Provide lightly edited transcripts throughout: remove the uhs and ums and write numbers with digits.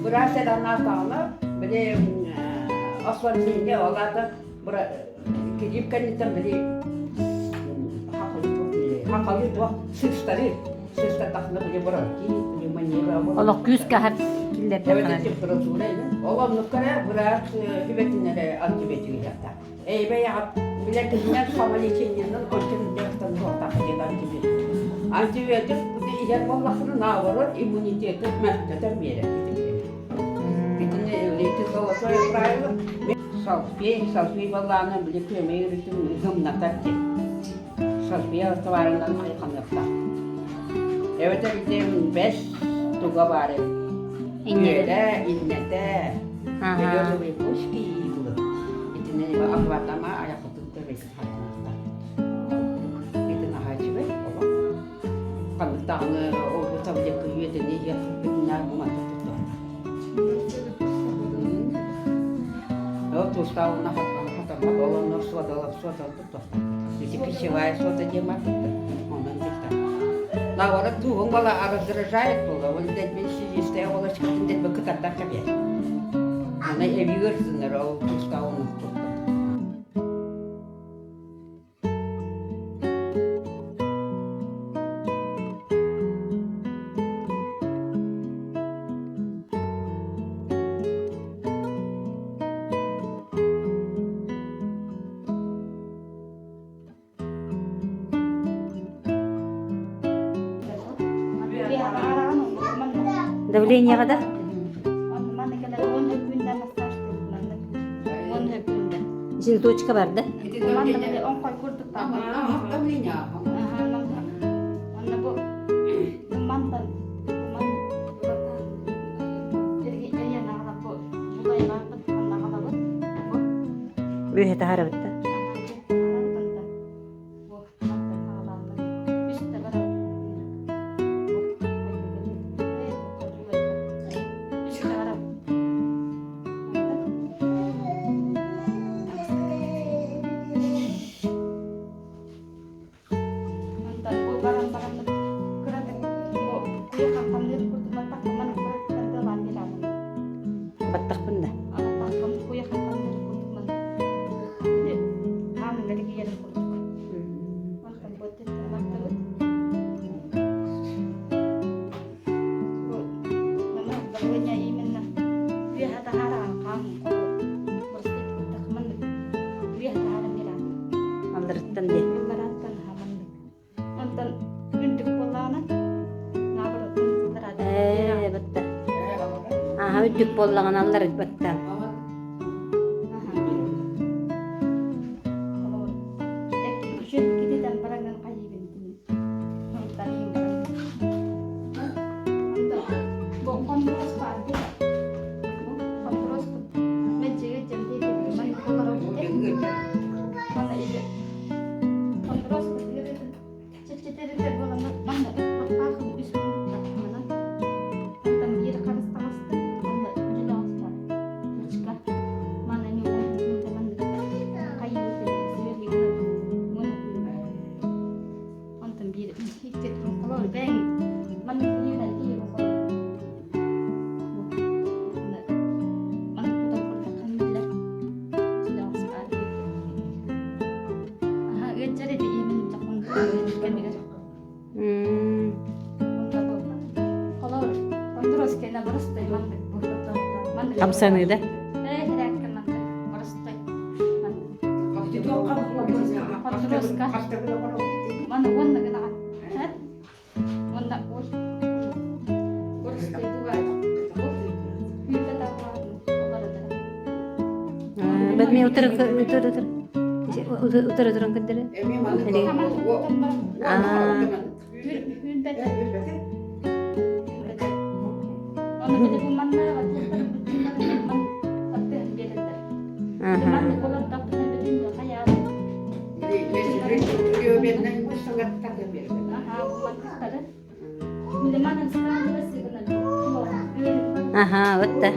Быраас эрэ анаатаҕына, били осложнение ол аата килиип кэнниттэн били хахалыы туох сыыстарыы сыыстардахына били бронхит, пневмония Олох күүскэ аһар киллэрдэххинэ. Температура ол оннукка эрэ быраас сүбэтин эрэ антибиотик иһиэхтээх. Эйбэйэҕит билэргитинэн самолечениенан ончу дьарыктан туохтаах диэн антибиотик. Антибиотик иһэр буоллаххына наоборот иммунитеты мөлтөтөн биэрэр итини ити золотое правило салфей салфей баллааны били күөмэй өрүтүн гымнатар диэн салфей товарынан хайханыахтаах эбэтэр ити бэс туга баар эбит үөрэ иннэтэ березовые почки иглы итини акватама айахытын төбөтүн хатыныахтаах ити наһаа үчүгэй олох ханнык даҕаны ол таблетка үөтэни иһиэхпитинээр бу маннык туттуохтаах ол туустаах уонна хатаммат ол оннор суодалап суодал туттуохтаах ити пищевая сода диэн барбыттар онон туттар наоборот тууһуҥ бала раздражает буолла ол дэтбин слизистая оболочкатын дэтбин кытардар кэбиэр аны эбии ыарытыннар ол туустаах уонна туттар Давлениеҕа да? Итин точка бар да? Бүөһэ таһаарабыт да? Баттахпын да. Алларыттан диэн. Ээ, батта. Аха үрдүк буоллаҕына аллар баттан. Хамсаныы да? Бэт мен утары утары утары утары туран көрдөрө. Аха, вот да.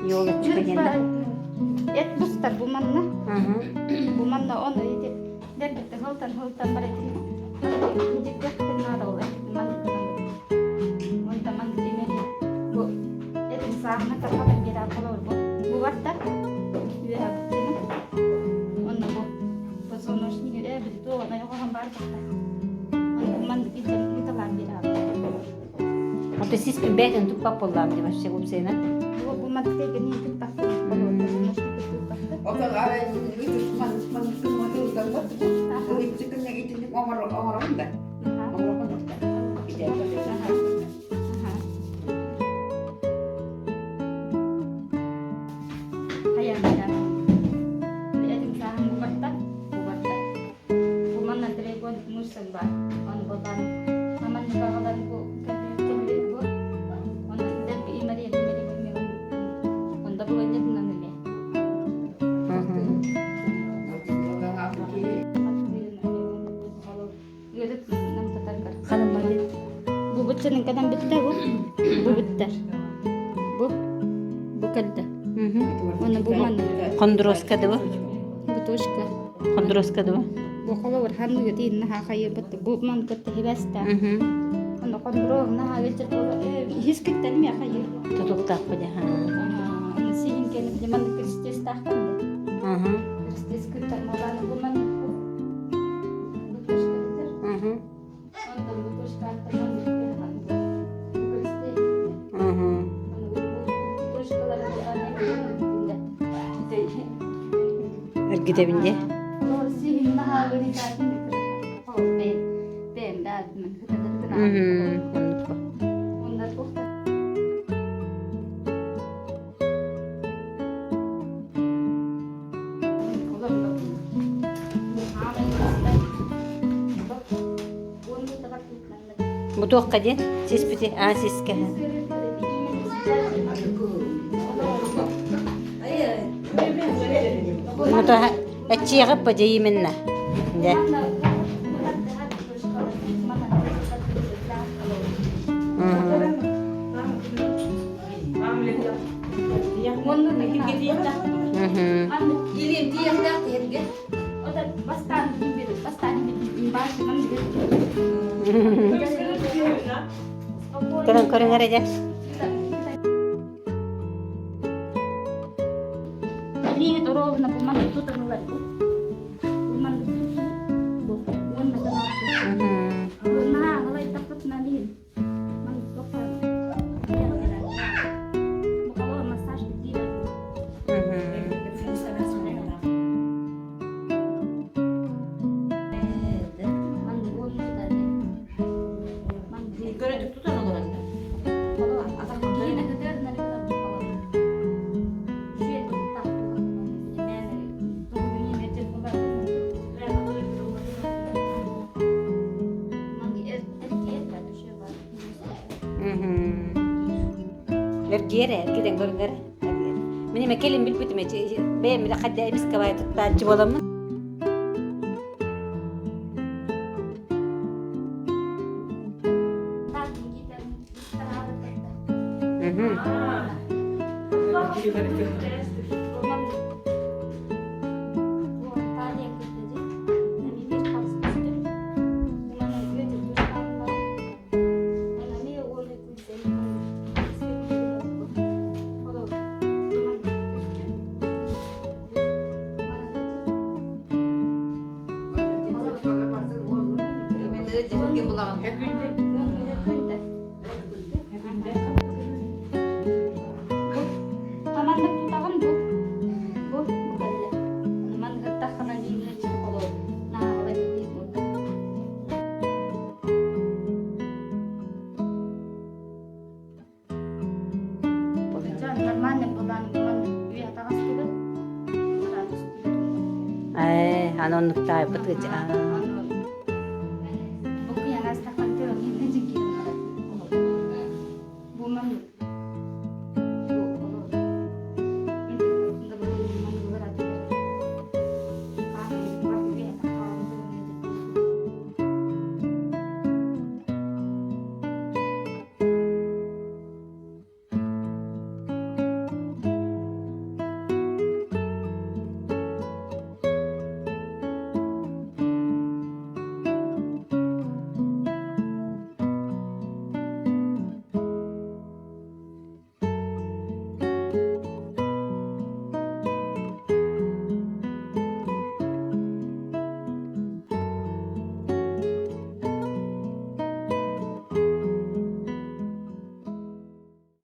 Елочка диэн да. Эт бустар бу манна. Бу манна ону ити дэрбитте хылтан хылтан бар этин. Диккэхтин наада ол этин маннык гынан. Онта маннык имери бу этин сааһына тархатан биэрэр холобур бу. Бу барта үөһэ буттина. Онно бу позвоночник били туоҕа ойоҕоһон баар бахта. Онно маннык илдьэн ыталаан биэрэр. Ото сиспин бэйтэн туппап буоллаам дии вообще упсайынан. Бу бу маннык тейгени туппахты. Позвоночник туппахты. Отон арай оҥоробун да. Оҥоробун Хайаан этим сааһын бубатта, бубатта. Бу манна трейгон мышцам бар. Он болан аман бағалан бу кәбил бу. Онон дәл имари имари Онда бу энетинан эме. Ханым бар. Бу бутчанын кадан битте бу. Бу битте. Бу бу кэлдэ. Оны бу манна. Хондроска дыбы. Бу точка. Хондроска дыбы. Бу холобур ханныгы тиин наһаа хайырбыт бу ман кытта хибэстэ. Ону хондро наһаа ветер хис киттен ме хайыр. Тутуктаах бу дьэ. Аны сиһин кэнэ били маннык крестестаахпын да. Крестес кыттар малааны бу маннык бу. Бу точка дэтэр. Онтон бу точка аттан маннык бу кресте. Аны бу точкалары Эргитэбин дьэ. Сиһин наһаа ырытаатын бэйэм бэйэм Оннук бу. Оннар туохтар Бу туохха диэн? Сиспити? Аа, сискэ. Ну, то эчиэҕэ по именно. Да. Көрөн көрөн эрэ дьэ. Эргиэр эргитэн көрүҥ эрэ. Мин эме кэлин билбитим бэйэм билэ хадда эмискэ бай туттааччы буоламмын. Таманнык тутаҕын бу бу бу кэллэ. Манныгыттаххына диинэ чехолу нааҕала биир буолла. Нормально булан үйэ таҕастыбыт. Ээ, аны оннуктаайбыт.